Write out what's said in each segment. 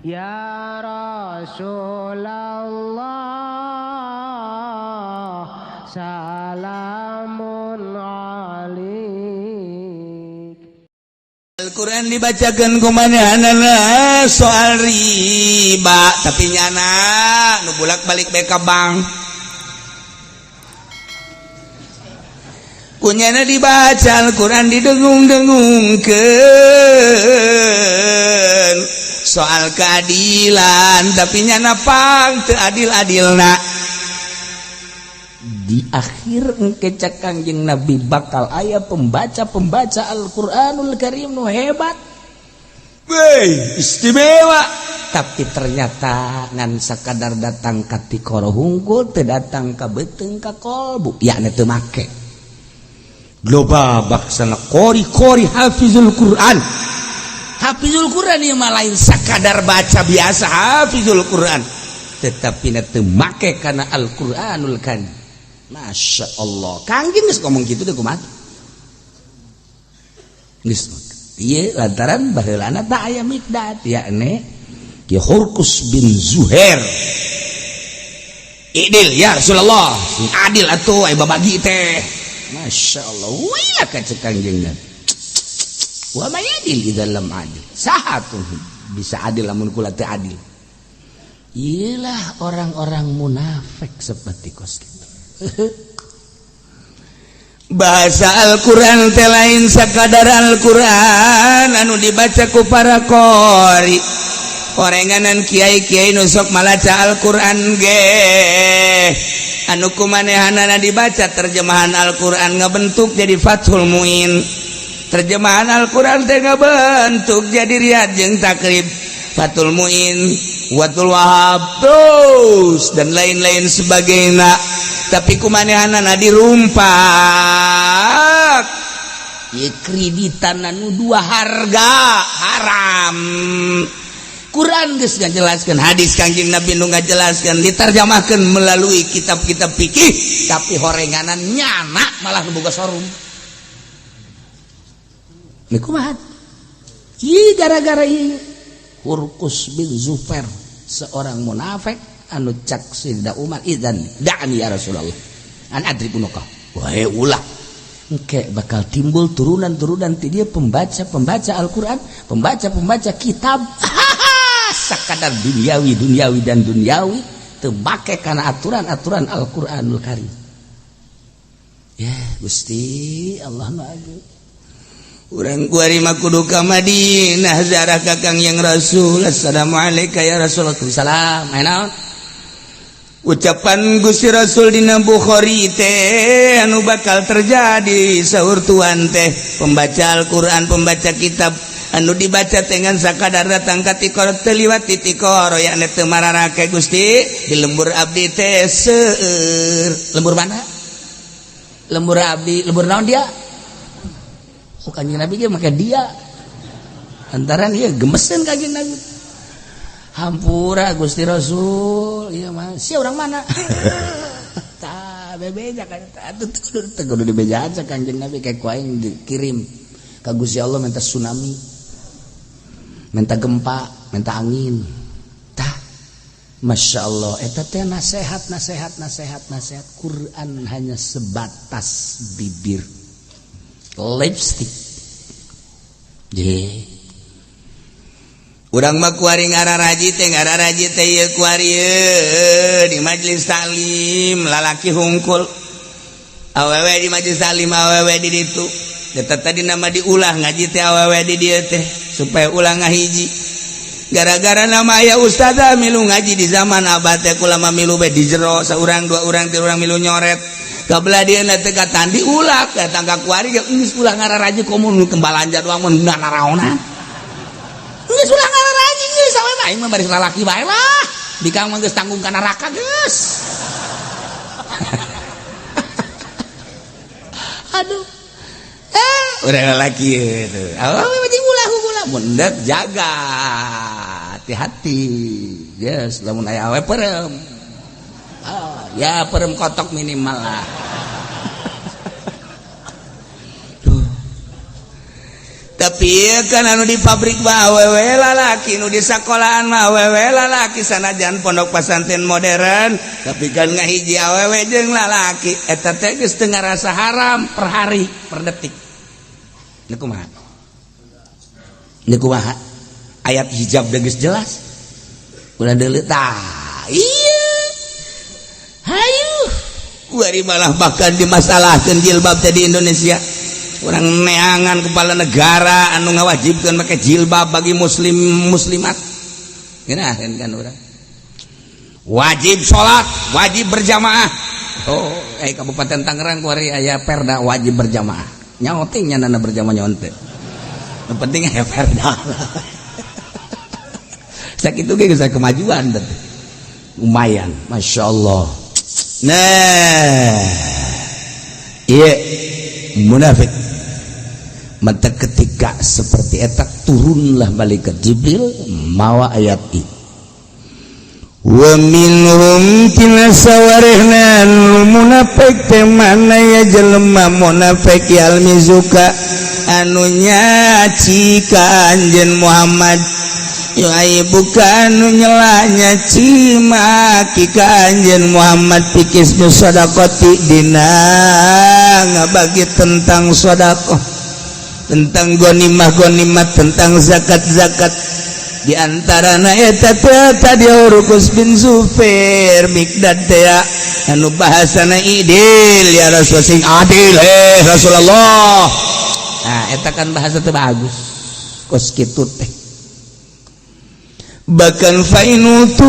Ya Rasulullah salamun alik. Al-Quran dibacakan kumanehanana soal riba, tapi nyana nu bolak-balik bae ka bank. Kunyana dibaca Al-Quran didengung-dengungkeun soal keadilan, tapi nyana pang teu adil-adilna. Di akhir engke cek Kangjeng Nabi bakal aya pembaca-pembaca Al-Qur'anul Karim nu hebat. Wey, istimewa. Tapi ternyata ngan sakadar datang ka tikoro hungkul, teu datang ka beuteung ka kolbu, yakni teu make. Loba baksana qori-qori hafizul Quran. Hafizul Quran ieu mah lain sakadar baca biasa hafizul Quran, tetapi na teu make kana Al-Qur'anul Karim. Masya Allah, Kangjeng geus ngomong gitu deh, kumaha geus ieu lantaran baheulana tak aya Miqdad, yakni Ki Hurkus bin Zuhair. Idil ya Rasulullah, sing adil atuh aya babagi teh. Masya Allah, wih ka cek Kangjeng Nabi. Wa may adil idza lam adil. Saha tuh bisa adil lamun kula teu adil? Iyalah orang-orang munafik seperti kos gitu. Bahasa Al-Quran teh lain sakadar Al-Quran anu dibaca ku para qori, orenganan kiai-kiai nu sok malaca Al-Quran ge anu kumanehanana dibaca terjemahan Al-Quran ngabentuk jadi Fathul Muin, terjemahan Al-Quran teh ngabentuk jadi Riyad jeung Takrib, Fathul Muin, Watul Wahab, terus dan lain-lain sebagainya. Tapi kumanehanana dirumpak ieu kreditan anu dua harga haram. Quran geus ngajelaskeun, hadis Kangjeng Nabi nu ngajelaskeun, diterjemahkeun melalui kitab-kitab fikih, tapi horenganan nyana malah nu boga showroom. Ini kumaha? Ieu gara-gara ieu Hurkus bin Zufair, seorang munafik anu cak Sayidina Umar, idzan da'ni ya Rasulullah an adrib unuka. Wae ulah, engke bakal timbul turunan-turunan ti dia pembaca-pembaca Al-Qur'an, pembaca-pembaca kitab sakadar duniawi, duniawi dan duniawi, teu make kana aturan-aturan Al-Qur'anul Karim. Ya Gusti Allah nu agung. Urang kuari mah kudu ka Madinah ziarah ka Kangjeng Rasul. Assalamualaikum ya Rasulullah. Salam. Aya naon? Ucapan Gusti Rasul dina Bukhari teh anu bakal terjadi saur tuan teh pembaca Al-Qur'an, pembaca kitab anu dibaca dengan sakadar datang ka tikoro teu liwat ti tikoro, yakni teu mararake. Gusti, di lembur abdi teh seueur. Lembur mana? Lembur abdi, lembur naon dia? Oh, Kanjeng Nabi ge make dia antaran ieu gemeseun Kanjeng Nabi. Hampura Gusti Rasul, ieu mah sia urang mana? Tah bebeja kan atuh teu kudu dibejaan sa Kanjeng Nabi, kayak ku aing dikirim ka Gusti Allah minta tsunami, minta gempa, minta angin. Tah Masya Allah, eta teh nasehat, nasehat, nasehat, nasehat. Quran hanya sebatas bibir lipstick. Je. Urang mah kuari ngararaji teh, ngararaji teh ieu kuari ieu di majelis taklim lalaki hungkul, awewe di majelis taklim awewe di ditu. Eta tadi nama diulah ngaji teh awewe di dieu teh supaya ulah ngahiji. Gara-gara nama aya ustazah milu ngaji di zaman abah teh kulama milu be di jero saurang, dua orang, tilu orang milu nyoret. Kabelah dia teh katan diulah datang ka kuari ge geus ulah ngararaji, komo nu balanja doang mun naraonan. Geus ulah ngararaji geus awe mah, aing mah baris lalaki bae lah. Bikang mah geus tanggung ka neraka geus. Aduh. Udah lalaki itu. Awe mah ulah ulah mun jaga hati-hati. Yes, lamun aya awe perem. Oh, ya perem kotok minimal lah. Duh. Tapi Tapi ieu kan anu di pabrik mah awewe lalaki, nu di sekolahan mah awewe lalaki, sanajan pondok pesantren modern tapi kan ngahiji awewe jeung lalaki. Eta teh geus teu ngarasa haram per hari, per detik. Ini kumaha? Ini kumaha? Ayat hijab geus jelas. Ulah deuleu tah. Iya. Hayu. Kuari malah bahkan dimasalahkeun jilbab teh di Indonesia. Urang neangan kepala negara anu ngawajibkan pakai jilbab bagi muslim muslimat. Ngeunaheun kan urang. Wajib sholat, wajib berjamaah. Oh, Kabupaten Tangerang kuari aya perda wajib berjamaah. Nyaoting nya nana berjamaah nyonte. Yang penting aya perda. Sakitu ge geus kemajuan teh. Lumayan, Masya Allah. Nah, iya munafik. Maka ketika seperti eta turunlah malaikat Jibril mawa ayat ini. Wa minhum, tina sawarehna munafik teh mana ya jelema munafik, yalmizuka anu nyaci ka anjeun Muhammad, yu'ayyibuka anu nyela nyaci maki ka anjeun Muhammad, fi qismis shadaqati dina ngabagi tentang sedekah, tentang gonimah gonimah, tentang zakat zakat. Di antara eta tadi Hurukus bin Zubair, Mikdad teh anu bahasana i'dil ya Rasul, sing adil eh Rasulullah. Nah, eta kan bahasa teh bagus kos kitu teh. Bahkan fa in u'thu,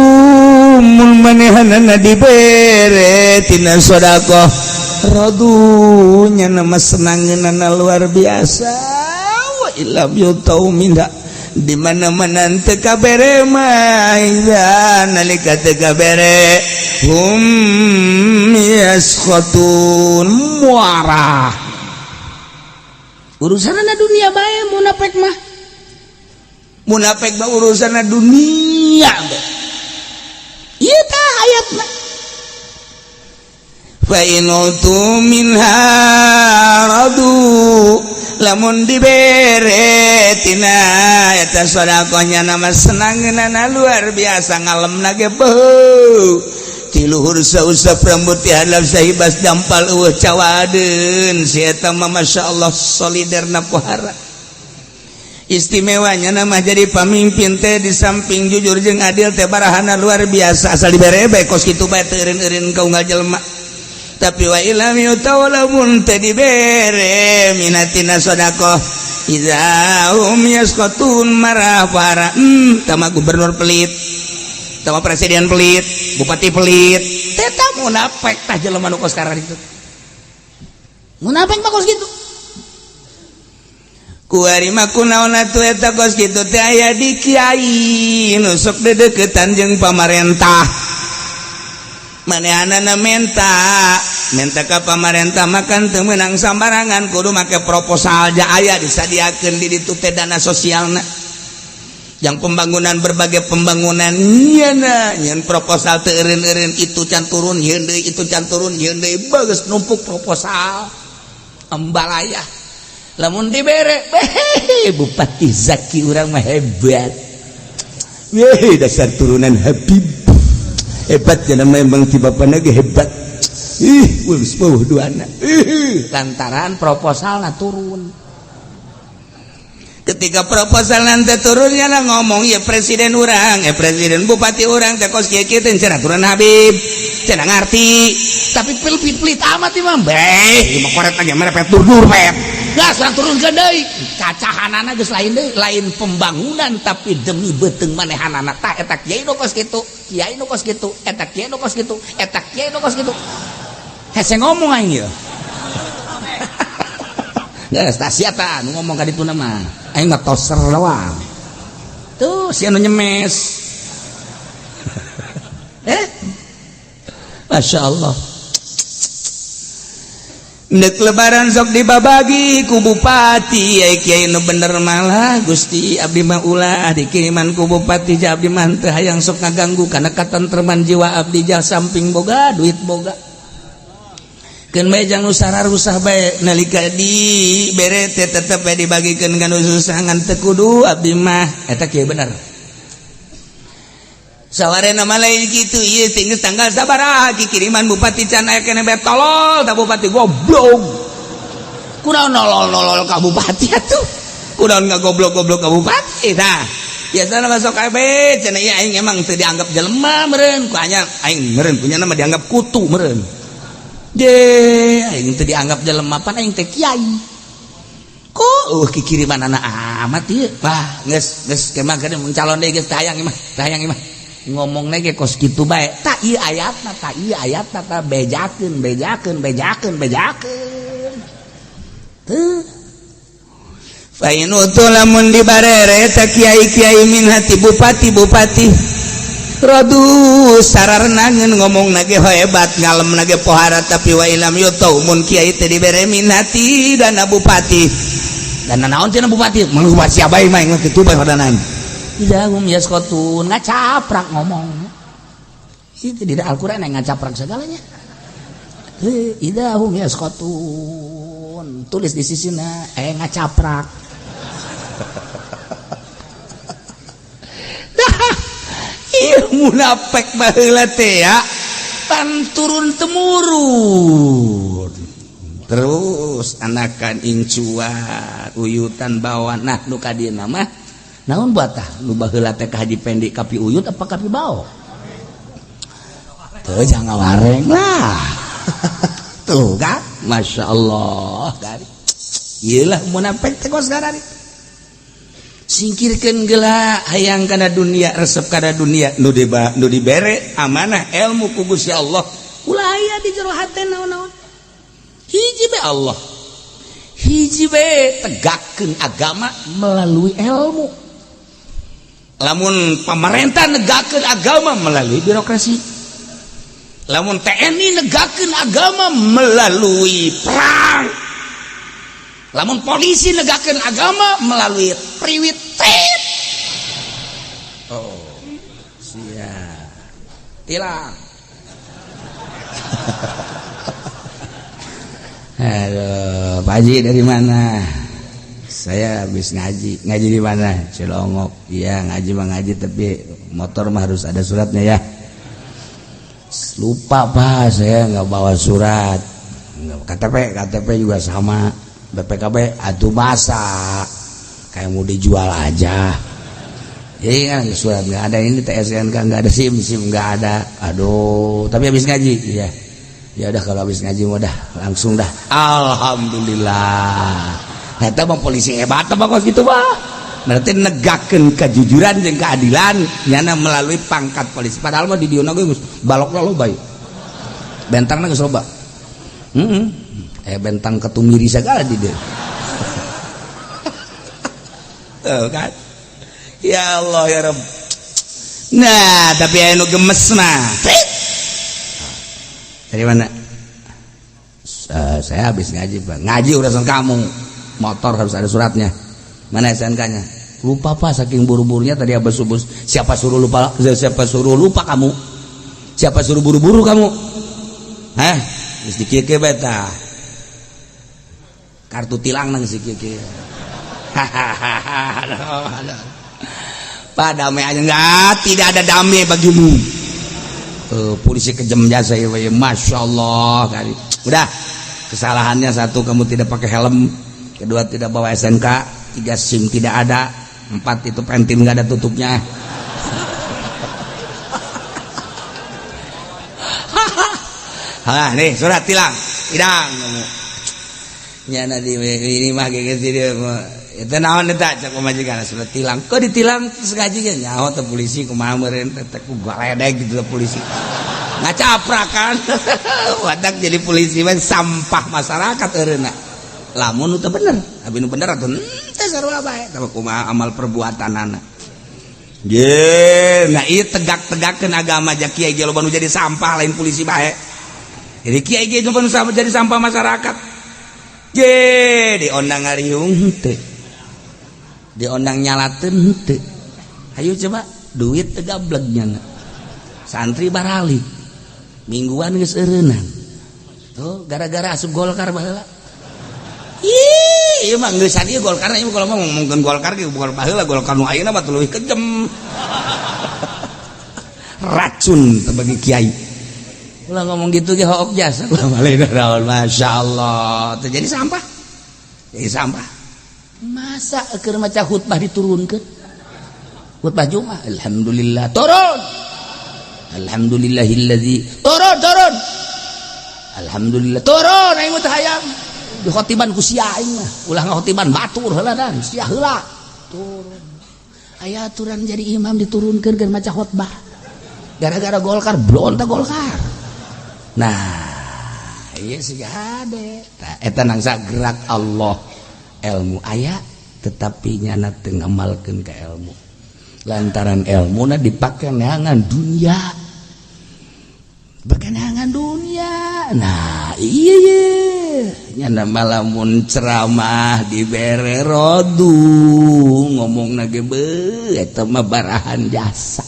mun manehanana dibere tina sedekah, radhu, nya nama senangeunana luar biasa, wa illam yu'tau minha, di mana-mana teu kabere mah, nalika teu kabere, hum yaskhatun, muarah. Urusanna dunia bae munafik mah. Munafik mah urusanna dunia bae. Ieu tah ayatna, fa in u'thu minha radu, lamun dibere tina eta sedekahnya nama senangeunana luar biasa, ngalemna ge beuh ti luhur sausap rambut ti handap sahibas dampal eueuh cawadeun. Si eta mah masyaallah soliderna pohara. Istimewanya nama jadi pamimpin teh di samping jujur jeung adil teh barahana luar biasa, asal dibere bae kos kitu bae teu eureun-eureun ka unggal jelema. Tapi wa illam yu'tau, lamun teu dibere, minha tina sedekah, idza hum yaskhatun, marah para. Tama gubernur pelit, tama presiden pelit, bupati pelit, teta munafik tah jelema nu kos itu. Munafik mah kos kitu. Kuari mah kunaon atuh eta kos kitu teh aya di kiai nu sok dedeketan jeung pamarentah. Manehanana menta menta ka pamarentah makan teu meunang sambarangan, kudu make proposal ja aya disadiakeun di ditu teh dana sosialna yang pembangunan, berbagai pembangunan nyana nyen proposal teu eureun-eureun, itu can turun yeun deui, itu can turun yeun deui, bagus numpuk proposal ambalaya. Lamun dibere, beh, Bupati Zaki urang mah hebat. Weh, dasar turunan Habib hebat ya, memang ti bapana ge hebat. Ih, geus beuh duana. Ih, lantaran proposal turun. Ketika proposal nanti turunnya lah ngomong ya presiden urang, ya presiden, bupati urang teh kos kieu kieu teh, cenah turun Habib cenah ngarti, tapi pelit pelit amat imah beh, imah koret aja merepet dur pet gas urang turun ke deui cacahanana geus lain deui, lain pembangunan tapi demi beuteung manehanana. Tah, eta kiai nu kos kitu, kiai nu kos kitu, eta kiai nu kos kitu, eta kiai nu kos kitu. Hese ngomong aing ieu. Geus tah sia tah nu ngomong ka ditu mah. Aing mah toser doang. Tuh si anu nyemes. Eh? Masya Allah. Nek lebaran sok dibabagi ku bupati, ai kiai nu bener malah, Gusti, abdi mah ulah dikiriman ku bupati ja, abdi mah teu hayang sok ngaganggu kana katentreman jiwa abdi, ja samping boga duit boga. Keun bae jang nu sararusah bae nalika di bere teh tetep bae dibagikeun ka nu susah ngan teu kudu abdi mah eta kieu bener. Sawarena mah lain kitu ieu teh geus tanggal sabaraha kiriman bupati can aya keneh bae tolol tah bupati goblok. Kunaon nolol-nolol ka bupati atuh? Kunaon ngagoblok-goblok ka bupati tah? Biasana masuk KB cenah ieu aing emang teu dianggap jelema meureun ku anya aing meureun punya nama dianggap kutu meureun. Je aing teu dianggap jelema pan aing teh kiai. Kok kikiriman anak amat ieu? Wah, geus geus kemah geuning calon deui geus tayang mah, tayang mah. Ngomongna ge kos kitu bae. Tak ieu ayatna, tak ieu ayatna ta bejakeun, bejakeun, bejakeun, bejakeun. Teu. Fa in utu lamun dibarere ta kiai-kiai min hati bupati-bupati. Radu sararnangeun ngomong nage hebat ngalem nage pohara tapi wa ilam yutau mun kiai teh dibere min hati dana bupati. Dana naon cenah bupati? Mun bupati siapa mah mah kitu bae hodanan. Idahum yaskotun ngacaprak ngomong. Itu di Al-Qur'an yang ngacaprak segalanya. Idahum yaskotun tulis di sisina ngacaprak. Ieu munafik baheula teh ya pan turun temurun. Terus anakan incuan uyutan bawa nah nu ka dieu mah naon buat tah nu baheula teh ka Haji Pendi kapi uyut apa kapi bao? Teu jangan wareng lah. Tuh kan Masya Allah gari. Ieu lah munafik teh kos garari. Singkirkeun geula hayang kana dunia resep kana dunia nu dibere amanah ilmu ku Gusti Allah ulah aya di jero hate naon-naon. Hiji be Allah. Hiji be tegakkeun agama melalui ilmu. Lamun pemerintah negakeun agama melalui birokrasi. Lamun TNI negakeun agama melalui perang. Lamun polisi negakeun agama melalui priwit tit. Oh, siap. Tilang. Aduh, Pak Haji dari mana? Saya habis ngaji. Ngaji di mana? Cilongok. Iya, ngaji mah ngaji tapi motor mah harus ada suratnya ya. Lupa Pak, saya nggak bawa surat. KTP, KTP juga sama. BPKB atuh masa kayak mau dijual aja. Jadi kan surat nggak ada, ini TSNK nggak ada, SIM SIM nggak ada. Aduh, tapi habis ngaji, iya. Ya udah kalau habis ngaji mah dah langsung dah. Alhamdulillah. Eta mah polisi hebat apa kos gitu mah. Berarti negakeun kejujuran jeung keadilan nyana melalui pangkat polisi. Padahal mah di dieu ge geus balokna loba ieu. Bentangna geus loba. Heeh. Bentang ketumiri segala di dieu. Tuh kan. Ya Allah ya Rabb. Nah, tapi anu gemes mah. Dari mana? Saya habis ngaji, Pak. Ngaji urusan kamu. Motor harus ada suratnya. Mana SNK-nya? Lupa Pak, saking buru-burunya tadi habis subuh. Siapa suruh lupa? Siapa suruh lupa kamu? Siapa suruh buru-buru kamu? Hah? Geus dikieu-kieu bae tah. Kartu tilang nang si kieu-kieu. Hahaha. Pak damai aja enggak, tidak ada damai bagimu. Polisi kejam jasa ya, Masya Allah kali. Udah, kesalahannya satu kamu tidak pakai helm, kedua tidak bawa SNK, tiga SIM tidak ada, empat itu pentil nggak ada tutupnya. Hah, nih surat tilang, tidang kamu. Nyana di ini mah kayak gitu itu naon eta cak pamajikan surat tilang. Kok ditilang terus ngaji ge nyaho teh polisi kumaha meureun teh ku galedeg gitu polisi. Ngacaprakan. Wadak jadi polisi mah sampah masyarakat eureunna. Lamun teu bener, abi nu bener atuh teh sarua bae tah kumaha amal perbuatanana. Ye, nah ieu tegak-tegakeun agama ja kiai ge loba nu jadi sampah lain polisi bae. Jadi kiai ge loba nu jadi sampah masyarakat. Ye, diondang ngariung teu. Diondang nyalateun henteu. Ayo coba duit teu gablek nya. Santri baralik. Mingguan geus eureunnan. Tuh gara-gara asup Golkar baheula. Ih, ieu mah geusan ieu Golkar ieu kalau mah ngomongkeun Golkar ge bukan baheula, Golkar nu ayeuna mah leuwih kejem. Racun teh bagi kiai. Ulah ngomong gitu ge hook jasa. Ulah malih naon, masyaallah. Teh jadi sampah. Jadi sampah. Masa keur maca khutbah diturunkeun? Khutbah Jumat, alhamdulillah turun. Alhamdulillahillazi turun turun. Alhamdulillah turun aing mah teu hayang. Dikhotiban ku sia aing mah. Ulah ngakhotiban batur heula dan sia heula. Turun. Aya aturan jadi imam diturunkeun keur maca khutbah. Gara-gara Golkar blonta Golkar. Nah, iya sih hade. Tah eta nangsa gerak Allah. Ilmu aya tetapi nyana teu ngamalkeun ka ilmu. Lantaran ilmuna dipake neangan dunia. Dipake neangan dunia. Nah, iya iya. Nyana malamun ceramah dibere rodu ngomongna ge beuh eta mah barahan jasa.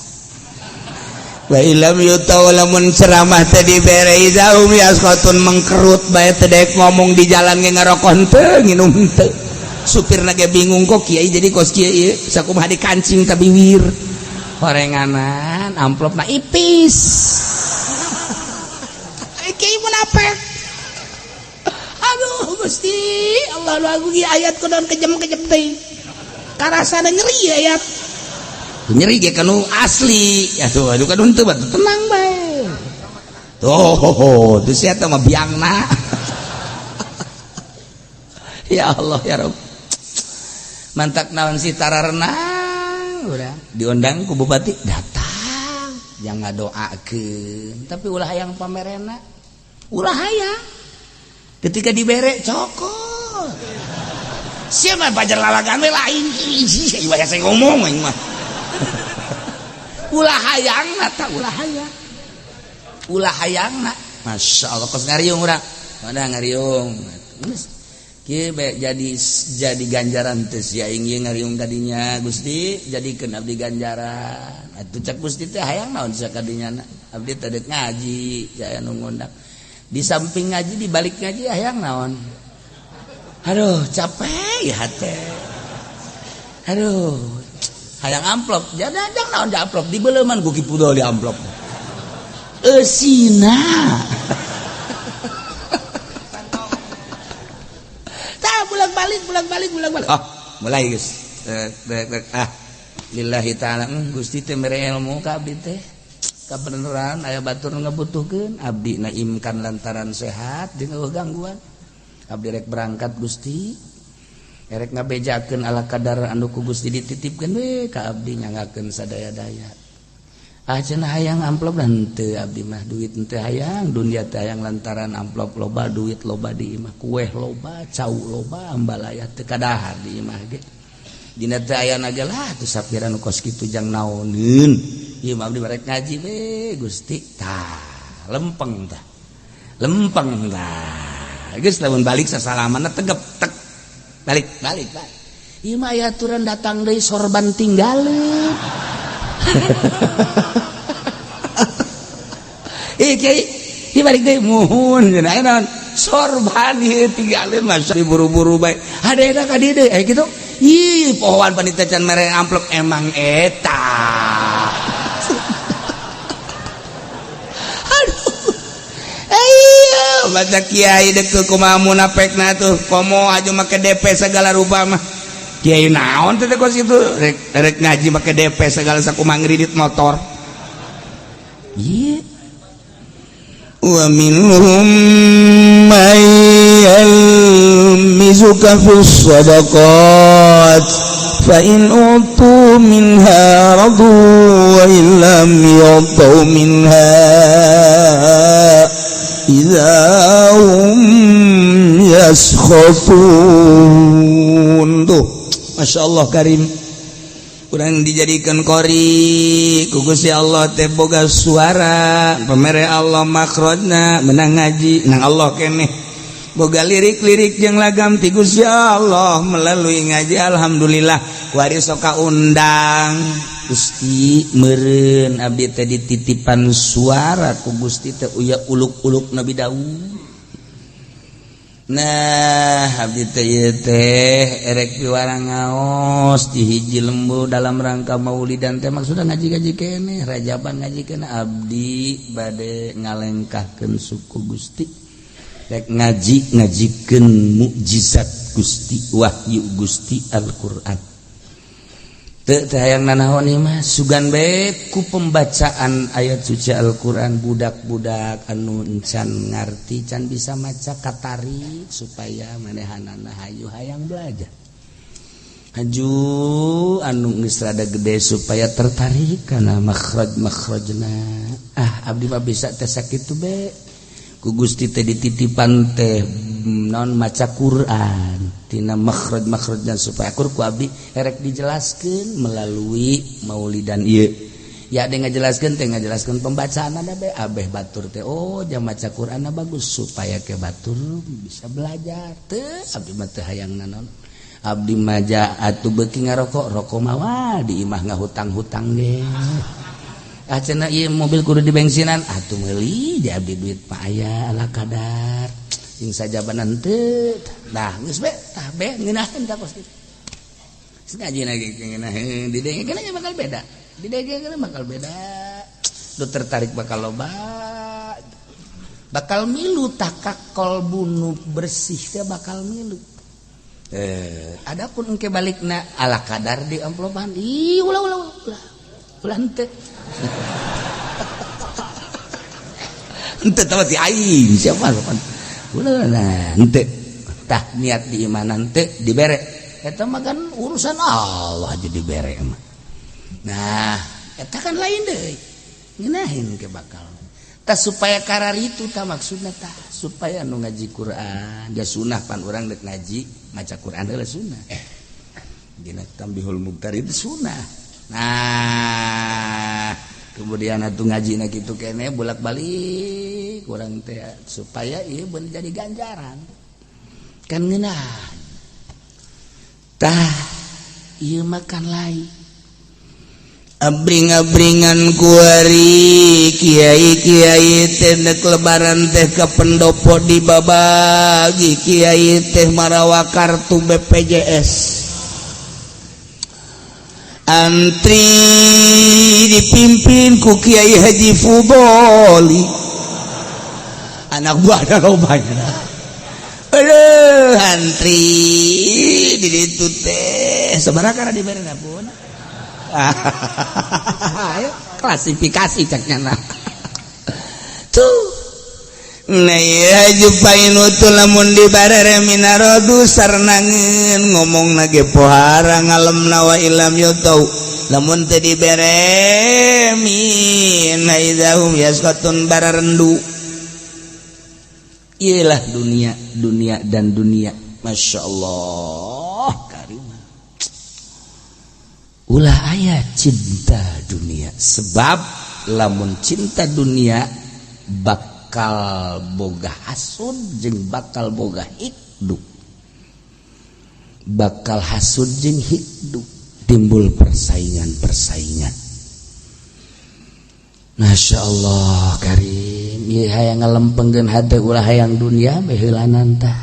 Wa ilam yutau lamun ceramah teh dibere idahum yasqatun mengkerut bae teh daek ngomong di jalan ge ngarokok henteu nginum henteu. Supirna ge bingung kok kiai jadi kos kieu ieu sakumaha dikancing ka biwir. Horenganan amplopna ipis. Kiai munafik. Aduh Gusti, Allah lu agung ayat kunaon kejem-kejem teh. Karasana nyeri ayat. Nyeri ge kanu asli. Aduh, aduh kan henteu batu tenang bae. Tuh, tuh sia teh mah biangna. Ya Allah ya Rabb. Mantak naon sih tararenang urang diundang ku bupati datang yang ngadoakeun tapi ulah hayang pamerena. Ulah hayang. Ketika dibere cokot. Sia mah pajar lalagan we lain. Ih, ieu saya ngomong aing mah. Ulah hayangna ta ulah hayang. Ulah hayangna. Masya Allah kos ngariung urang. Mana ngariung. Geus kieu bae jadi ganjaran teh sia aing ieu ngariung kadinya Gusti jadikeun abdi ganjaran. Atuh cek Gusti teh hayang naon sia kadinya na. Abdi teh deuk ngaji aya nu ngundang. Di samping ngaji di balik ngaji hayang naon. Aduh capek ya hate. Aduh hayang amplop jangan jangan naon di amplop di beleuman ku kipu di amplop. Eusina. Tah pulang balik pulang balik pulang balik. Oh, mulai geus. Ah lillahi ta'ala Gusti teh mere ilmu ka abdi teh. Kabeneran aya batur ngabutuhkeun abdi naimkan lantaran sehat jeung eueuh gangguan. Abdi rek berangkat Gusti. Erek ngabejakeun ala kadar anu ku Gusti dititipkeun we ka abdi nyangakeun sadaya-daya. Ah cenah hayang amplop dan teu abdi mah duit teu hayang dunia teu hayang lantaran amplop loba duit loba di imah kueh loba cau loba ambalaya teu kadahar di imah ge. Dina teu aya ge lah teu sapira nu kos kitu jang naoneun. Ieu mah abdi rek ngaji we Gusti. Tah lempeng tah. Lempeng tah. Geus lamun balik sasalamanna tegep tek. Balik balik balik. Ieu mah aya aturan datang deui sorban tinggalin. Ih kiai, ieu balik deui muhun cenah aya naon? Sorban ieu tinggalin mah buru-buru bae. Hadena ka dieu deui aya kitu. Ih, pohoan panitia can mere amplop emang eta. Aduh. Ayo, mata kiai dek kumaha munafekna tuh komo aja make DP segala rupa mah. Kiai naon teh kos kitu rek rek ngaji make DP segala sakumaha ngridit motor. Ieu. Wa minhum may yalmizuka fis shadaqat fa in utu minha radu wa in lam yu'tu minha idza hum yaskhatun. Tuh Masya Allah Karim kurang dijadikan qori ku Gusti Allah teh boga suara pemere Allah makhrajna menang ngaji nang Allah keneh boga lirik-lirik jeung lagam ti Gusti Allah melalui ngaji alhamdulillah kuari sok kaundang Gusti meureun abdi teh dititipan suara ku Gusti teh uya uluk-uluk Nabi Daud. Nah abdi teh ieu teh erek piwarang ngaos di hiji lembur dalam rangka maulidan teh maksudna ngaji-ngaji keneh rajaban ngaji keneh abdi bade ngalengkahkeun suku Gusti rek ngaji ngajikeun mukjizat Gusti wahyu Gusti Al-Qur'an. Teu teh hayang nanaon ieu mah sugan bae ku pembacaan ayat suci Al-Qur'an budak-budak anu encan ngarti can bisa maca katarik supaya manehanana hayu hayang belajar. Haju anu geus rada gede supaya tertarik kana makhraj-makhrajna. Ah abdi mah bisa teh sakitu be. Ku Gusti teh dititipan teh naon maca Quran tina makhraj-makhrajna supaya akur ku abdi erek dijelaskeun melalui maulidan ieu. Ya de ngajelaskeun teh ngajelaskeun pembacaanna be abeh batur teh oh jam maca Quranna bagus supaya ke batur bisa belajar. Teu abdi mah teu hayang naon. Abdi mah atuh beuki ngarokok rokok mah wah di imah ngahutang-hutang ge. Ah cenah ieu mobil kudu dibensinan atuh meuli di abdi duit pa aya ala kadar. Sing sajabanan teu nah geus be tah be ngeunaheun tah kos kitu. Geus ngaji lagi ngeunaheun didengekeun bakal beda. Didengekeun bakal beda. Nu tertarik bakal loba. Bakal milu takak kolbu nu bersih teh bakal milu. Adapun engke balikna ala kadar di amplopan ih ulah ulah ulah. Ulah henteu. Henteu tah si aing siapa sopan. Ulah lah henteu. Tah niat di imanan teu dibere. Eta mah kan urusan Allah aja dibere mah. Nah, eta kan lain deui. Ngeunaheun ke bakal. Tah supaya karar itu tah maksudna tah supaya nu ngaji Quran, da sunah pan urang deuk ngaji maca Quran heula sunah. Dina Tambihul Muqtar itu sunah. Nah, kemudian atuh ngajina kitu keneh bolak-balik urang teh supaya ieu beun jadi ganjaran. Kan ngeunah. Tah ieu mah kan lain. Abring-abringan kuari kiai-kiai teh nek lebaran teh ka pendopo dibabagi kiai teh marawa kartu BPJS. Antri dipimpin ku Kiai Haji Fudoli. Anak buahna lobanya. Aduh, antri di ditu teh sabaraha kana diberena pun. Ayo klasifikasi caknya nah. Tuh. Nah ieu jupain utul lamun dibarere minarodu sarnangeun ngomongna ge pohara ngalemna wa ilam yutau lamun teu dibere min idahum yasqatun bararendu. Iyalah dunia, dunia dan dunia. Masya Allah karimah. Ulah aya cinta dunia sebab lamun cinta dunia bakal boga hasud jeung bakal boga hikdu. Bakal hasud jeung hikdu timbul persaingan-persaingan. Masya Allah karim ieu hayang ngalempengkeun hate ulah hayang dunia bae heulanan tah.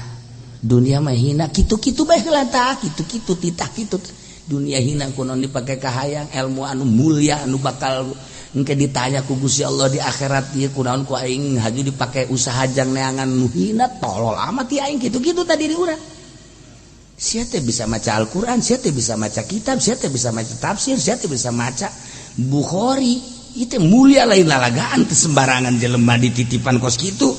Dunia mah hina kitu-kitu bae heula tah, kitu-kitu titah kitu. Dunia hina kunaon dipake kahayang ilmu anu mulia anu bakal engke ditanya ku Gusti Allah di akhirat ieu kunaon ku aing haju dipake usaha jang neangan nu hina tolol amat ieu aing kitu-kitu tadi di urang. Sia teh bisa maca Al-Qur'an, sia teh bisa maca kitab, sia teh bisa maca tafsir, sia teh bisa maca Bukhari. Itu mulia lain lalagaan teu sembarangan jelema dititipan kos kitu.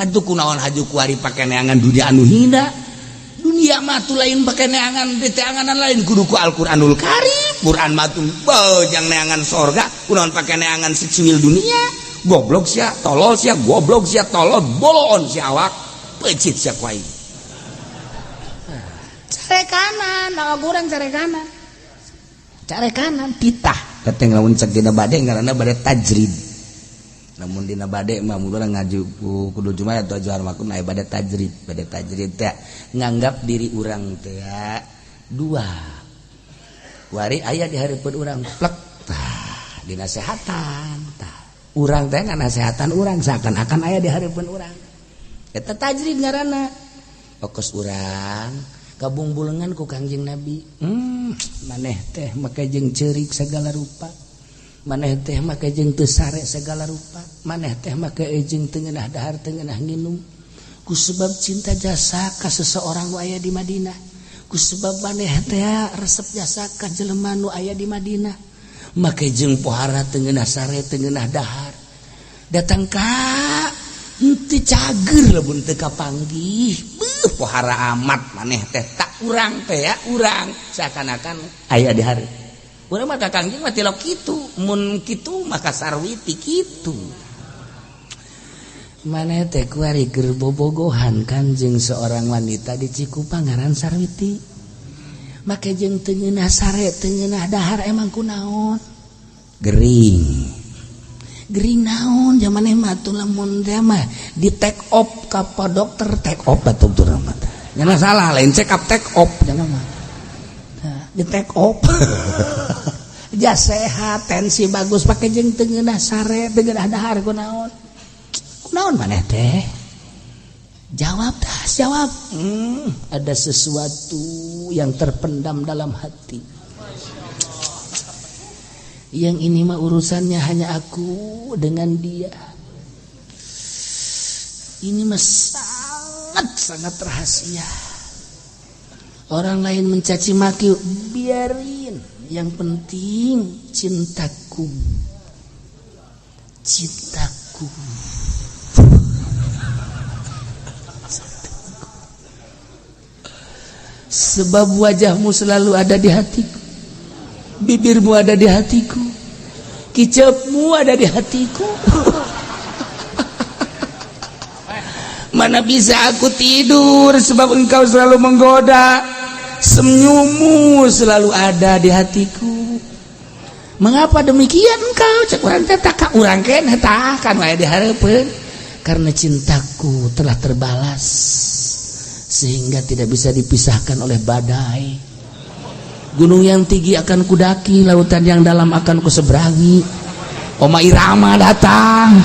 Atuh kunaon haju kuari pake neangan dunia anu hina. Dunia mah tuh lain pake neangan diteanganan lain kudu ku Al-Qur'anul Karim. Quran mah tuh jang neangan sorga kunaon pake neangan secuil dunia. Goblok sia, tolol sia, goblok sia, tolol, boloon sia awak, pecit sia ku aing. Care kanan, awak urang care kanan. Care kanan titah. Kateng lamun cek dina bade ngaranna bade tajrid. Lamun dina bade mah mun urang ngaji kudu Jumat atau juhar makum aya bade tajrid. Bade tajrid teh nganggap diri urang teh dua. Wari aya di hareupeun urang plek tah dinasehatan tah. Urang teh nganasehatan urang seakan-akan aya di hareupeun urang. Eta tajrid ngaranna. Okos urang kabungbulengan ku Kangjeng Nabi. Maneh teh make jeung ceurik segala rupa. Maneh teh make jeung teu sare segala rupa. Maneh teh make jeung teu ngeunah dahar teu ngeunah nginum. Ku sebab cinta jasa ka seseorang nu aya di Madinah. Ku sebab maneh teh resep jasa ka jelema nu aya di Madinah. Make jeung pohara teu ngeunah sare teu ngeunah dahar. Datang ka henteu cager lamun teu kapanggih. Beuh pohara amat maneh teh tak urang teh ya urang seakan-akan aya di hari. Urang mah ka Kangjeng mah tilok kitu, mun kitu maka sarwiti kitu. Maneh teh kuari keur bobogohan kanjeng seorang wanita di Cikupa ngaran Sarwiti. Make jeung teu ngeunah sare teu ngeunah dahar emang kunaon? Gering. Gering naon zaman mah tuh lamun teh mah di take off ka pa dokter take off atuh tuh mah. Jangan salah lain check up take off jangan mah. Nah, di take off. Ja sehat, tensi bagus pake jeung teu ngeunah sare teu ngeunah dahar kunaon? Kunaon maneh teh? Jawab dah, jawab. Ada sesuatu yang terpendam dalam hati. Yang ini mah urusannya hanya aku dengan dia. Ini mah sangat-sangat rahasia. Orang lain mencaci maki, biarin. Yang penting cintaku. Cintaku. Cintaku. Sebab wajahmu selalu ada di hatiku. Bibirmu ada di hatiku, kicapmu ada di hatiku. Mana bisa aku tidur sebab engkau selalu menggoda. Senyummu selalu ada di hatiku. Mengapa demikian engkau? Cek urang teh tak urang keneh tah kan wae dihareupeun. Karena cintaku telah terbalas sehingga tidak bisa dipisahkan oleh badai. Gunung yang tinggi akan kudaki, lautan yang dalam akan kuseberangi. Oma Irama datang.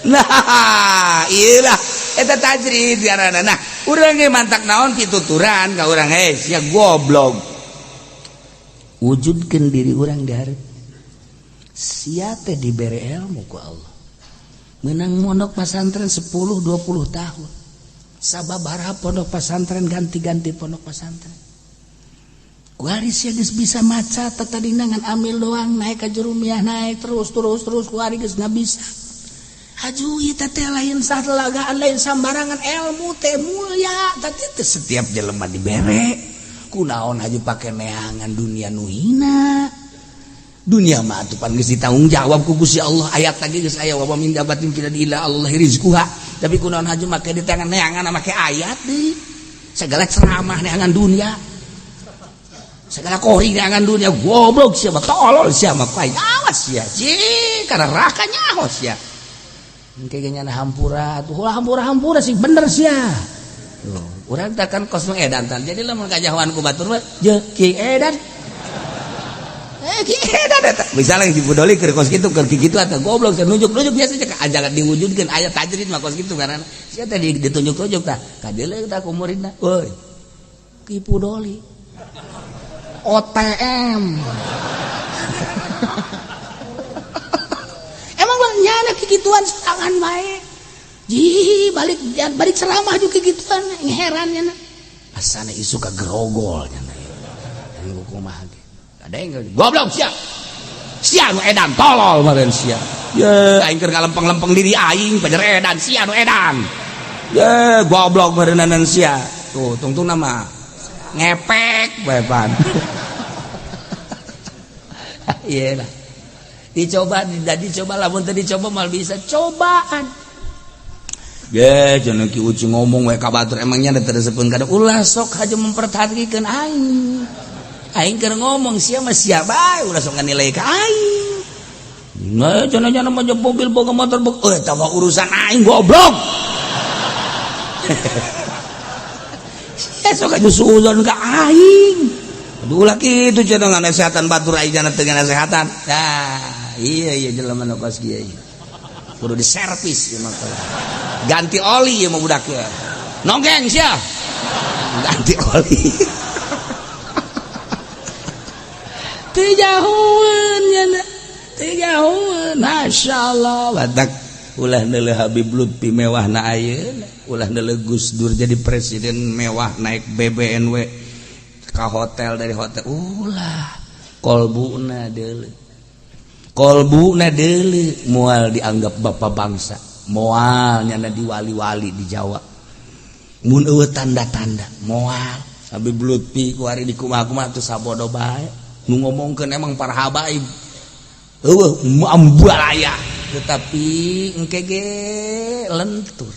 Nah, iyalah eta tajrid ngaranna. Nah, urang ge mantak naon pituturan ka urang heh sia goblok. Wujudkeun diri urang di hareup. Sia teh dibere ilmu ku Allah. Meunang mondok pesantren 10 20 tahun. Sababaraha pondok pesantren ganti-ganti pondok pesantren. Kuari sia geus bisa maca tatadina ngan amil doang naik ka jurumiah naik terus terus terus kuari geus ngabisa. Haju ieu teh lain satelagaan lain sambarangan ilmu teh mulia tadi teh setiap jelema dibere. Kunaon haju pake neangan dunia nu hina. Dunia mah atuh pan geus ditanggung jawab ku Gusti Allah ayat lagi geus aya wa min dabatin fil illa Allah rizquha. Tapi kunaon haju make di tangan neangan make ayat deui. Segala ceramah neangan dunia. Segala kori neangan dunia goblok sia mah tolol sia mah awas sia. Cing kana neraka nyaho sia. Engke ge nyana hampura atuh hampura-hampura sih bener sia. Tuh, urang teh kan kos edan tan. Jadi lamun kajahoan ku batur mah je ki edan. Misalnya si Budoli keur kos kitu keur kitu atau goblok saya nunjuk-nunjuk biasa cek aja diwujudkeun aya tajrid mah kos kitu karena sia teh ditunjuk-tunjuk tah kadeuleu tah ku muridna euy Ki Budoli OTM emang bang nyana kikituan tangan bae ji balik balik ceramah juga kikituan heran nyana asana isu ka grogol nyana anu kumaha ge ada yang goblok sia sia nu edan tolol meureun sia ye aing keur ngalempeng-lempeng diri aing pajar edan sia nu edan ye goblok meureunanan sia tuh tungtungna mah ngepek bae pan. Ieu lah dicoba dicoba lamun teu dicoba mal bisa cobaan. Ge cenah Ki Uci ngomong we ka batur emangnya teu resepkeun kada ulah sok haja mempertahankeun aing. Aing keur ngomong sia mah sia bae ulah sok nganilai ka aing. Nah, cenah-cenah mah mobil boga motor boga eta mah urusan aing goblok. Sia sok aju suuzon ka aing. Aduh ulah kitu cenah nganasehatan batur aing cenah teu nganasehatan. Nah, iya iya jelema nu kos kieu. Kudu diservis ieu mah. Ganti oli ieu mah budak ya. Nonggeng sia. Ganti oli. Teu jauheun nya. Teu jauheun. Masyaallah batak ulah neuleuh Habib Lutfi mewah na ayeuna, ulah neuleuh Gus Dur jadi presiden mewah naik BBNW ka hotel dari hotel, ulah kolbuna deuleu. Kolbuna deuleu moal dianggap bapak bangsa, moal nyana diwali-wali di Jawa. Mun eueuh tanda-tanda moal Habib Lutfi ku ari dikumaha-kumaha teu sabodo bae. Nu ngomongkeun emang para habaib eueuh ambalaya, tetapi engke ge lentur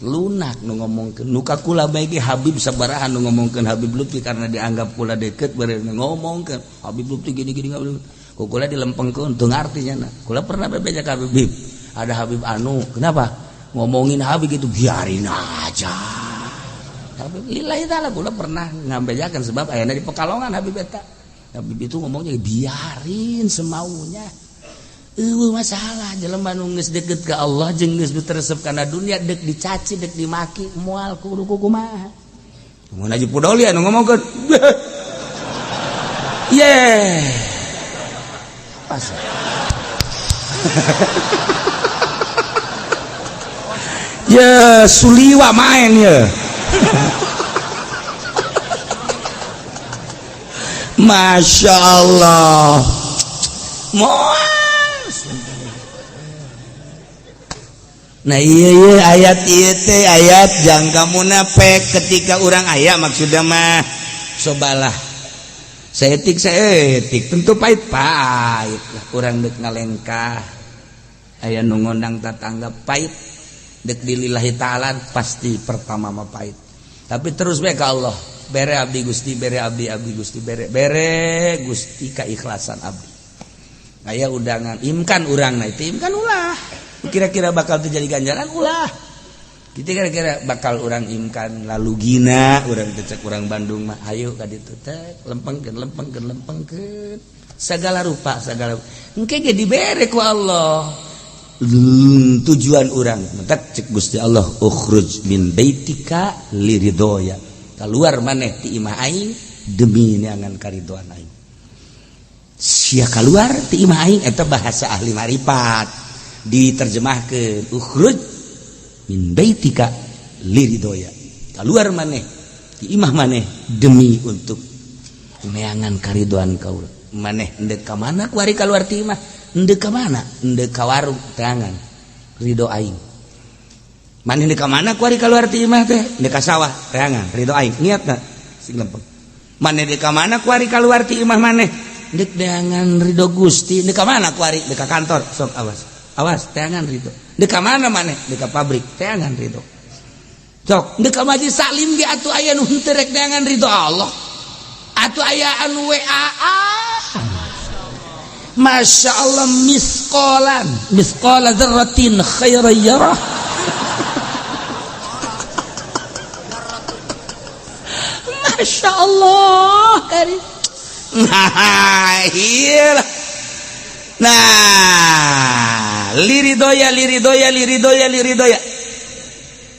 lunak nu ngomongkeun. Nu ka kula bae ge Habib sabaraha nu ngomongkeun Habib Lutfi karena dianggap kula deket bari ngomongkeun Habib Lutfi gini-gini ku kula dilempengkeun teu ngarti nya. Kula pernah bebeja ka Habib, ada Habib anu kenapa ngomongin Habib gitu, biarin aja Habib lillahi taala. Kula pernah ngambejakan sebab ayana di Pekalongan Habib eta. Habib itu ngomongnya biarin semaunya. Eueuh masalah jelema nu geus deket ka Allah jeung geus teresep kana dunia deuk dicaci deuk dimaki moal kudu kumaha. Mun Haji Pudoli anu ngomongkeun. Ye. Pas. Ya suliwa main ya. Masya Allah. Nah iya iya ayat iya teh ayat jangka munafik ketika orang aya maksudnya mah sobalah seetik seetik tentu pahit pahit lah kurang dek ngalengkah aya nu ngondang tatangga pahit dek dilillahi ta'ala pasti pertama mah pahit tapi terus bae ka Allah bere abdi Gusti bere abdi abdi Gusti bere bere Gusti keikhlasan abdi aya undangan imkan urang nah itu imkan ulah kira-kira bakal terjadi ganjaran ulah kita kira-kira bakal orang imkan lalu gina orang tecek orang Bandung mah ayo ka ditu teh lempengkeun lempengkeun lempengkeun segala rupa segala engke ge dibere ku Allah tujuan orang mentak cek Gusti Allah ukhruj min baitika liridhoya keluar maneh ti imah aing demi neangan karidoan aing sia keluar ti imah aing eta bahasa ahli marifat diterjemahkeun ukhruj min baitika liridhoya keluar maneh ti imah maneh demi untuk neangan karidoan kaula maneh endek ka mana kuari keluar ti imah endek ka mana endek ka warung teangan ridho aing maneh endek ka mana kuari keluar ti imah teh endek ka sawah teangan ridho aing niatna sing lempeng maneh endek ka mana kuari keluar ti imah maneh endek neangan ridho Gusti endek ka mana kuari endek ka kantor sok awas awas teangan ridho endek ka mana maneh endek ka pabrik teangan ridho sok endek ka majlis taklim ge atuh aya nu henteu rek neangan ridho Allah atuh aya anu WA. Masya Allah misqalan misqala dzarratin khairan yarah. Masya Allah karim. Nah, iyalah. Nah, liridoya liridoya liridoya liridoya.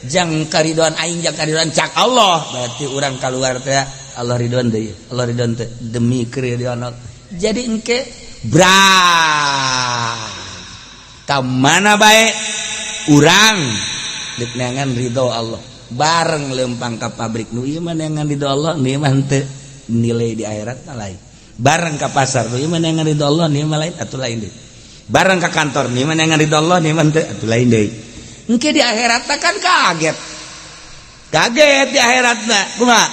Jang karidoan aing jang karidoan cak Allah. Berarti urang keluar teh Allah ridhoan deui. Allah ridhoan teh demi keridoan Allah. Jadi engke bra ka mana bae urang deuk neangan ridho Allah bareng lempang ka pabrik nu ieu mah neangan ridho Allah nu ieu mah henteu nilai di akhirat mah lain bareng ka pasar nu ieu mah neangan ridho Allah nu ieu mah lain atuh lain deui bareng ka kantor nu ieu mah neangan ridho Allah nu ieu mah henteu atuh lain deui engke di akhirat kan kaget kaget di akhiratna kumaha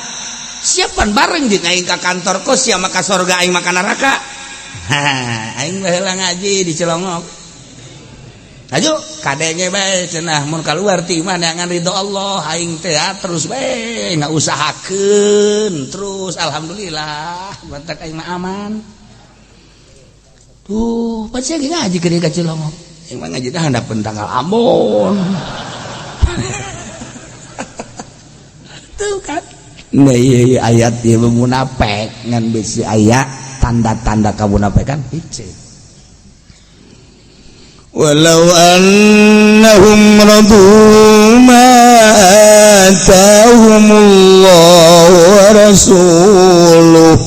siapan bareng jeung aing ka kantor kos sia mah ka sorga aing mah ka neraka. Aing baheula ngaji di Cilongok. Ayo kadenge bae cenah mun kaluar ti imah neangan ridho Allah aing teh terus bae ngausahakeun terus alhamdulillah batak aing mah aman. Tuh, pasti ge ngaji ke ka Cilongok. Aing mah ngaji teh handapeun tanggal Ambon. Tuh kan. Nah iya ayat ieu munafik ngan bisi aya tanda-tanda kamunafikan hiji. Walau annahum radu ma atahumullahu wa rasuluh.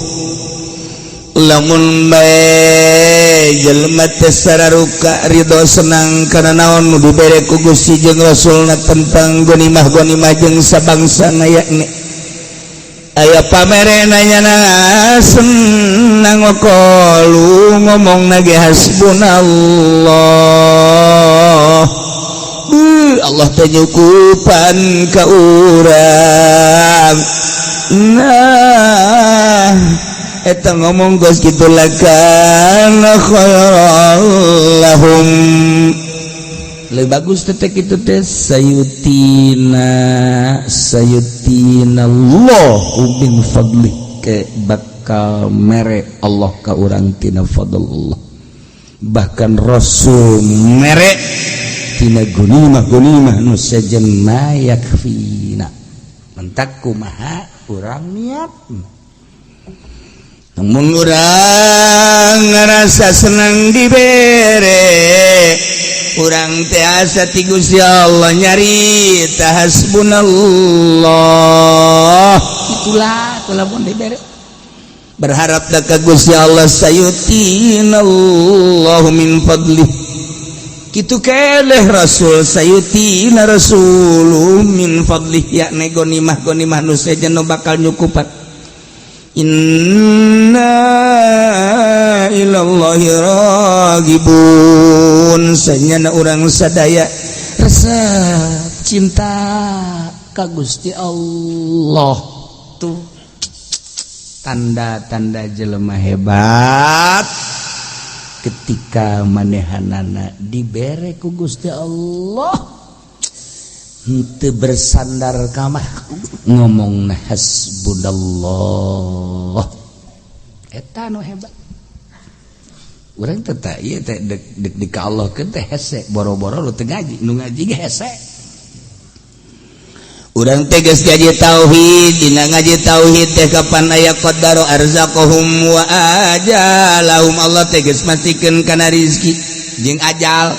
Lamun bae jelema teh sararuka ridho, senang kana naon nu dibere ku Gusti jeung Rasulna tentang gonimah-gonimah jeung sabangsana, yakni aya pamere nanya na senang, waqalu ngomong nage hasbunallah. Allah teh nyukupan ka urang. Nah, eta ngomong geus kitu, lakana khairal lahum, lebih bagus teh kitu teh. Sayutina, sayutina Allahu min fadli, ke bakal mere Allah ka urang tina fadl Allah, bahkan Rasul mere tina gonimah gonimah nu sejen ma yakfina. Mentak kumaha urang niat? Namun urang ngerasa senang dibere, urang teh asa ti Gusti Allah nyari hasbunallah. Itulah lamun dibere, berharap ka Gusti Allah, sayutinallahu min fadlih. Kitu keleh Rasul, sayutina Rasulu min fadlih, yakni gonimah gonimah nu sejen nu bakal nyukupan. Inna ilallahi ragibun. Sanyana urang sadaya resep cinta ka Gusti Allah. Tuh tanda-tanda jelema hebat, ketika manehanana dibere ku Gusti Allah, henteu bersandar ka makhluk, ngomong hasbunallah. Eta nu hebat. Urang teh tah ieu teh dek dek di ka Allah keun teh hese, boro-boro lu teu ngaji, nu ngaji ge hese. Urang teh geus ngaji tauhid, dina ngaji tauhid teh kapan aya qaddaro arzaqahum wa ajalahum. Allah teh geus mastikeun kana rizki jeung ajal.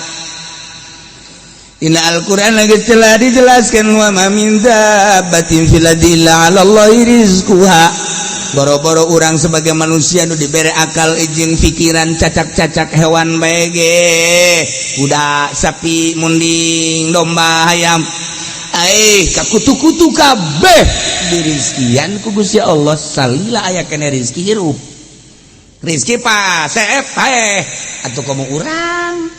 Dina Al-Qur'an lagi telah dijelaskan wa ma min dabbatin fil ardi illa 'ala Allahi rizquha. Boro-boro urang sebagai manusia nu dibere akal jeung pikiran, cacak-cacak hewan bae ge, kuda, sapi, munding, domba, hayam, ai ka kutu-kutu kabeh dirizkian ku Gusti Allah. Salila aya kene rizki hirup, rizki pasep paeh atuh. Komo urang,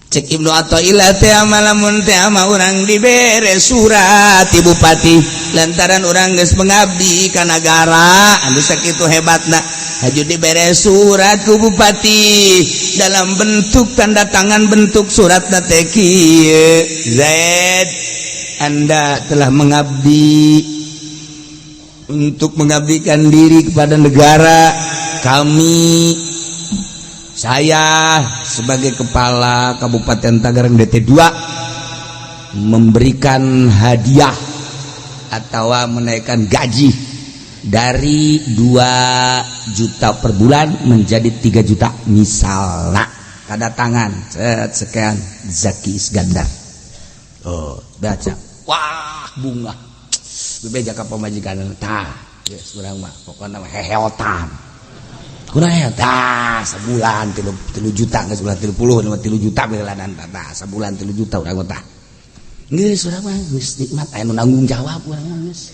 cek Ibnu Athaillah teh, lamun teh ama urang dibere surat ti bupati lantaran urang geus mengabdi ka nagara anu sakitu hebatna, haju dibere surat ku bupati dalam bentuk tanda tangan, bentuk surat teh kieu: "Zaid, Anda telah mengabdi untuk mengabdikan diri kepada negara kami. Saya sebagai kepala Kabupaten Tangerang DT2 memberikan hadiah atau menaikkan gaji dari 2 juta per bulan menjadi 3 juta," misalnya. Tanda tangan set, sekian, Zaki Iskandar. Oh, baca, wah, bunga bebeja ka pamajikan tah, geus urang mah pokona mah heheotan. Kurang ya tah, sebulan 3 juta geus, bulan 30 3 juta belanan tah, sebulan 3 juta urang mah tah. Geus urang mah geus nikmat, aya nu nanggung jawab urang mah. Geus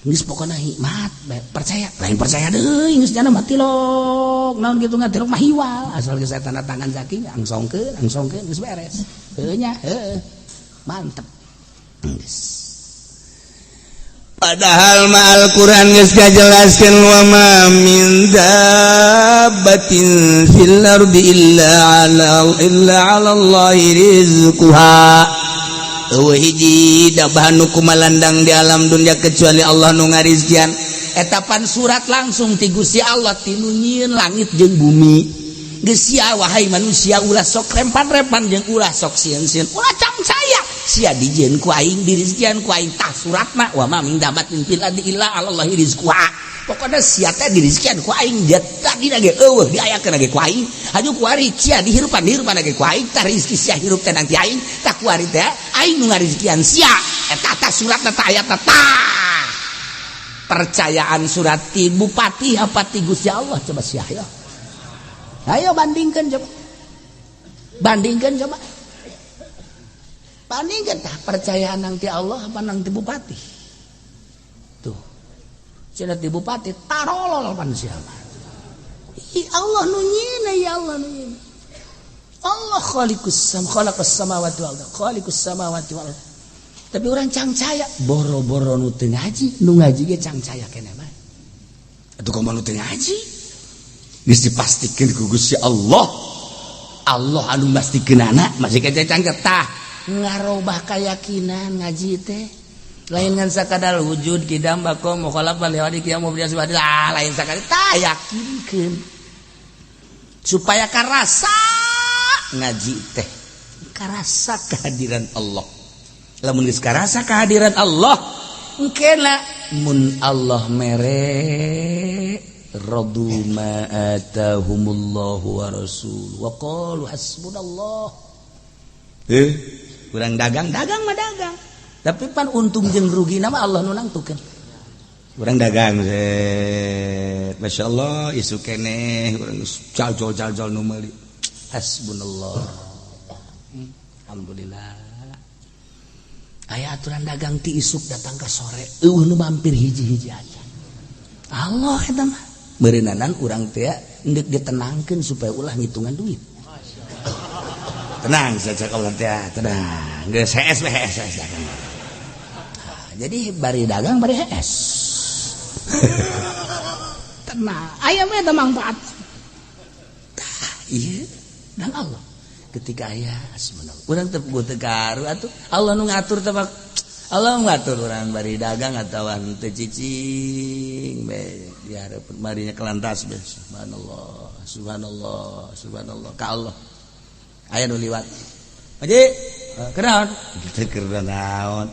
geus pokona hikmat, percaya lain percaya deui, geus jana mah tilok naon kitu, ngatilok mah hiwal, asal geus tanda tangan Zaki, angsongkeun angsongkeun, geus beres. Heuh nya, heuh, mantep geus. Padahal ma Al-Qur'an geus ngajelaskeun wa ma min dabbatin fil ardi illa ala Allahi rizquha. Eueuh hiji dabah nu kumalandang di alam dunia kecuali Allah nu ngarizkian. Eta pan surat langsung ti Gusti Allah, ti nu nyieun langit jeung bumi. Geus sia, wahai manusia, ulah sok rempan-rempan jeung ulah sok sieun-sieun, ulah cangcaya. Sia dijieun ku aing, dirizkian ku aing. Tah suratna wa ma min dabbatin fil ardi illa 'alallahi rizquha. Pokoknya sia teh dirizkian ku aing. Dia Tadi lagi eueuh diayakeun lagi ku aing. Haju kuari sia dihirupan dihirupan lagi ku aing. Tah rezeki sia hirup teh nang ti aing. Tah kuari teh aing nu ngarizkian sia. Eta tah suratna tah ayatna tah. Percayaan surat ti bupati apa ti Gusti Allah coba sia ayo. Ayo bandingkan coba. Bandingkan coba. Bandingkan tah percayaan nang ti Allah apa nang ti bupati. Tuh. Cenah ti bupati tarolol pan siapa. Ih Allah nu nyieuna ya Allah nu nyieuna. Allah khaliqus sam khalaqas samawati wal ardh, khaliqus samawati wal ardh. Tapi orang cangcaya boro-boro nu teu ngaji, nu ngaji ge cangcaya keneh bae. Atuh kumaha nu teu ngaji? Geus dipastikeun ku Gusti Allah. Allah anu mastikeunana masih kece cangcaya tah ngarobah keyakinan ngaji teh. Lain ngan sakadar wujud kidam bako mukhalafan li qiyam mubdi lah lain sakadar tah yakinkeun. Supaya karasa ngaji teh karasa kehadiran Allah. Lamun geus karasa kehadiran Allah engkena mun Allah mere radu ma atahumullahu wa rasul wa qalu hasbunallah. Kurang dagang dagang mah dagang tapi pan untung jeung rugi nama Allah nu nangtukeun. Urang dagang set masyaallah isu keneh urang jal-jal nu meuli hasbunallah. Alhamdulillah. Aya aturan dagang ti isuk datang ke sore eueuh nu mampir hiji-hiji aja. Allah eta mah meureunana urang teh endek ditenangkeun supaya ulah ngitungan duit. Tenang saja Allah teh tenang. Geus hees we hees dagang. Jadi bari dagang bari hees. Tenang, aya mah eta manfaat. Tah ieu dan Allah. Ketika aya hasbunallah. Urang teu puguh teu karu atuh. Allah nu ngatur teh Allah ngatur urang bari dagang atawa teu cicing be di hareupeun marinya kelantas be subhanallah subhanallah subhanallah ka Allah. Aya nu liwat. Haji, kunaon? Teu keur naon.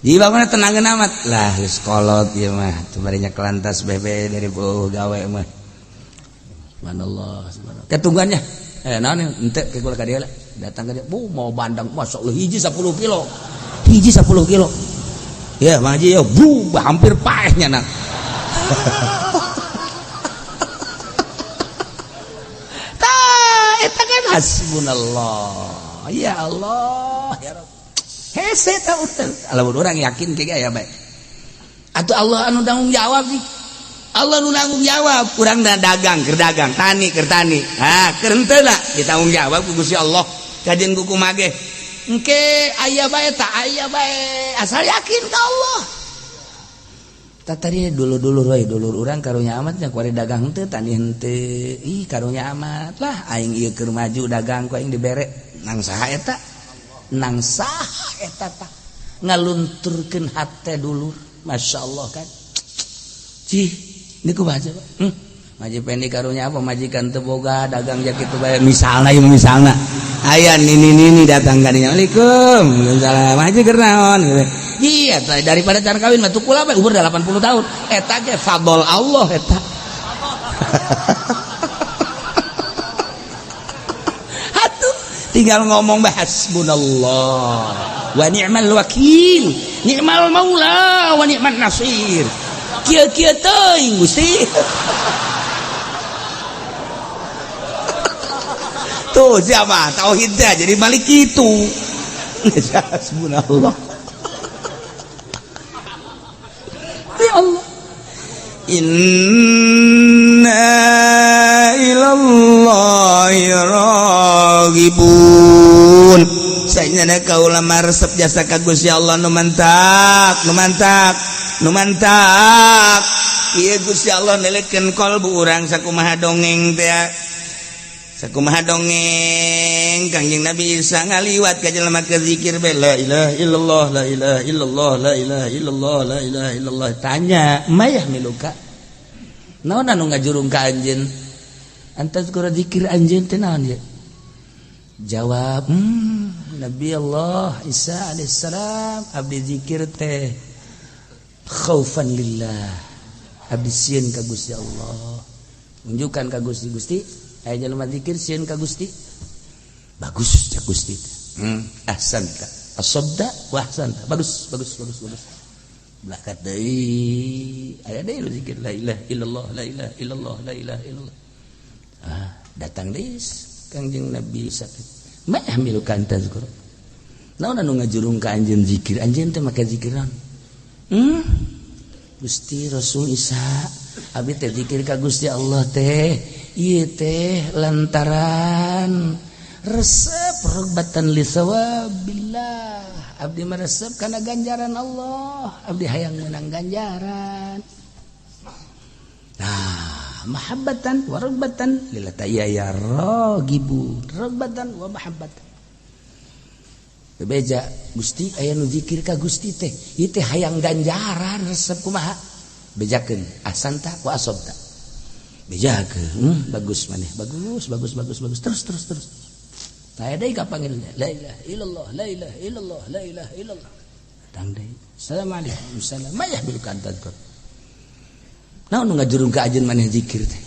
Ji bangunna tenangeun amat. Lah geus kolot ieu mah teu barinya kelantas bebe dari beuh gawe mah. Subhanallah subhanallah. Ketungguannya naon ente ke kula ka dieu datang ka dia bu mau bandang masuk lu hiji 10 kilo. Hiji 10 kilo. Ya, Bang Haji ya bu hampir paehnya nak. Tah eta kan hasbunallah. Ya Allah, ya Rabb. Hese ta urang. Lamun urang yakin ke aya bae. Atuh Allah anu tanggung jawab sih. Allah nu nanggung jawab, urang dagang, keur dagang, tani keur tani. Ha, keur henteu na ditanggung jawab ku Gusti Allah. Kajeun ku kumaha ge. Engke aya bae ta aya bae, asal yakin ka Allah. Tah tadi dulur-dulur we, dulur urang karunya amat nya kuari dagang henteu, tani henteu. Ih, karunya amat lah aing ieu keur maju dagang ku aing dibere. Nang saha eta? Nang saha eta tah? Ngalunturkeun hate dulur. Masyaallah kan. Cih, niku baca Pak. Maji pendi karunya apa majikan teu boga dagang ja kitu bae misalna ieu misalna. Aya nini-nini datang ka dinya. Assalamualaikum. Waalaikumsalam. Haji keur naon? Iya, daripada can kawin mah tukul bae umur 80 tahun. Eta ge fadl Allah eta. Atuh tinggal ngomong bae hasbunallah wa ni'mal wakil, ni'mal maula wa ni'man nasir. Kieu-kieu teuing Gusti. Tuh siapa tauhidnya jadi malik itu. Hasbunallah. Ya Allah. Inna ilallahi raghibun. Saenyana kaula maresep jasa ka Gusti Allah nu mantak, nu mantak, nu mantak. Ieu Gusti Allah nelekeun kalbu urang sakumaha dongeng teh. Sakumaha dongeng Kangjeng Nabi Isa ngaliwat ka jelema keur zikir be la ilaha illallah la ilaha illallah la ilaha illallah la ilaha illallah. Tanya, mayah miluka? Naon anu ngajurung ka anjeun? Antas kura zikir anjeun teh naon ieu? Jawab, Nabi Allah Isa alaihissalam abdi zikir teh khaufan lillah. Abdi sieun ka Gusti Allah. Unjukkan ka Gusti. Gusti, aya jelema zikir sieun ka Gusti. Bagus cek Gusti. Ahsanta. Asabda wa ahsanta. Bagus, bagus, bagus, bagus. Belakat deui. Aya deui zikir la ilaha illallah, la ilaha illallah, la ilaha illallah. Ah, datang deui Kangjeng Nabi Isa. Ma yahmiluka an tazkur. Naon anu ngajurung ka anjeun zikir? Anjeun teh make zikir naon? Gusti Rasul Isa, abdi teh zikir ka Gusti Allah teh ieu teh lantaran resep rogbatan li sawabillah. Abdi mah resep kana ganjaran Allah, abdi hayang menang ganjaran. Nah, mahabbatan wa ragbatan lil ya ya ragibu, ragbatan wa mahabbatan. Bebeja Gusti aya nu zikir ka Gusti teh ieu teh hayang ganjaran resep kumaha? Bejakeun ahsanta wa asabta. Bejakeun, bagus maneh, bagus bagus bagus bagus, terus terus terus. Aya deui ka panggil la ilaha illallah, la ilaha illallah, la ilaha illallah. Datang deui. Assalamualaikum salam. Ma yahmiluka an tadhkur. Naon nu ngajurung ka ajeun maneh zikir teh?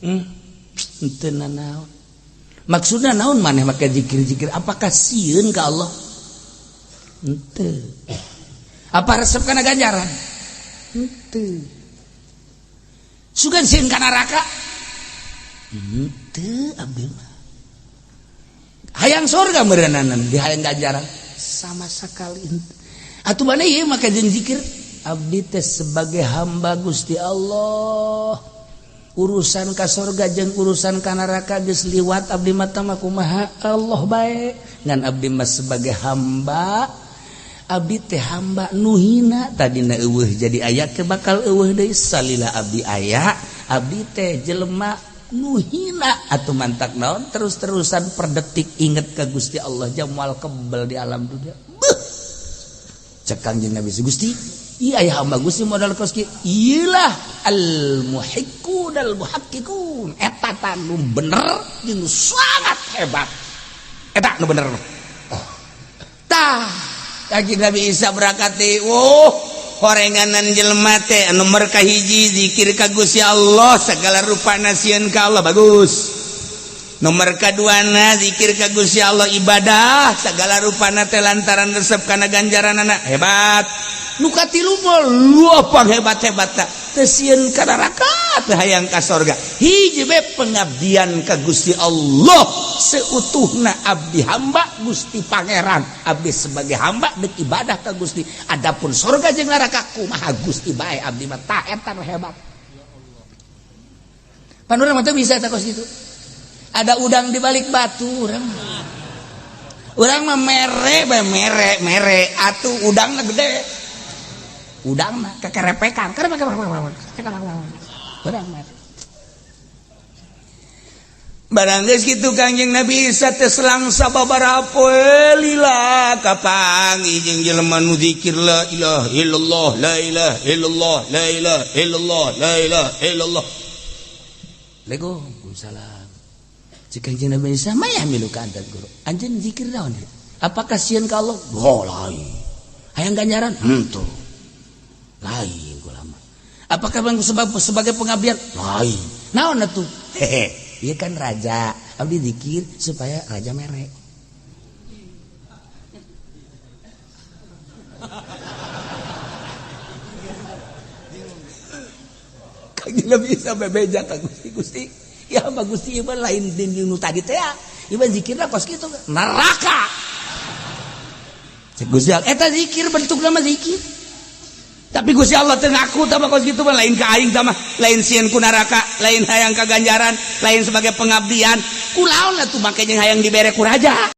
Henteu nanaon. Maksudna naon maneh make zikir-zikir? Apakah sieun ka Allah? Henteu. Apa resep kana ganjaran? Henteu. Sugan sieun ka neraka? Henteu abdi mah. Hayang surga meureunana di hayang ganjaran sama sekali henteu. Atuh maneh ieu make jeung zikir? Abdi teh sebagai hamba Gusti Allah. Urusan ka sorga jeung urusan ka neraka geus liwat abdi mah tah kumaha Allah bae. Ngan abdi mah sebagai hamba, abdi teh hamba nu hina tadina eueuh jadi aya ke bakal eueuh deui salila abdi aya, abdi teh jelema nu hina atuh mantak naon terus-terusan per detik inget ka Gusti Allah jamal kebel di alam dunia. Beuh. Cek Kangjeng Nabi Gusti, iya aya hamba Gusti modal kos kieu. Iyalah al muhiqqun al muhaqqiqun. Eta tah nu bener jeung sangat hebat. Eta nu bener. Tah, Kangjeng Nabi Isa berangkat deui. Oh, horenganan jelema teh anu nomor kahiji zikir ka Gusti Allah segala rupana sieun ka Allah bagus. Nomor kaduana zikir ka Gusti Allah ibadah segala rupana teh lantaran resep kana ganjaranana hebat. Nu katilu mah luapang hebat-hebat teh sieun ka neraka teh hayang ka sorga. Hiji be pengabdian ka Gusti Allah seutuhna abdi hamba Gusti Pangeran. Abdi sebagai hamba dek ibadah ka Gusti. Adapun sorga jeung neraka kumaha Gusti bae abdi mah tah eta nu hebat. Pan urang mah teu bisa eta kos kitu. Ada udang di balik batu urang. Urang mah mere bae mere mere atuh udangna gede. Udangna kekerepekan. Urang mah. Barang geus kitu Kangjeng Nabi Isa teh selang sababaraha poe lila kapanggih jeung jelema nu zikir la ilaha illallah la ilaha illallah la ilaha illallah la ilaha illallah. Waalaikumsalam. Cek Kangjeng Nabi Isa ma yahmiluka an tadhkur. Anjeun zikir naon? Apakah sieun ka Allah? Oh, lain. Hayang ganjaran? Henteu. Lain kula mah. Apakah bang sebagai pengabdian? Lain. Naon atuh? Hehe. Ieu kan raja, abdi zikir supaya raja mere. Kangjeng Nabi Isa bebeja ka Gusti, Gusti. Ya hamba Gusti ieu mah lain din nu tadi teh. Ieu mah zikirna kos kitu neraka. Cek Gusti Allah, eta zikir bentukna mah zikir. Tapi Gusti Allah teu ngaku tah mah kos kitu mah lain ka aing tah mah, lain sieun ku neraka, lain hayang ka ganjaran, lain sebagai pengabdian. Kulaon atuh make jeung hayang dibere ku raja.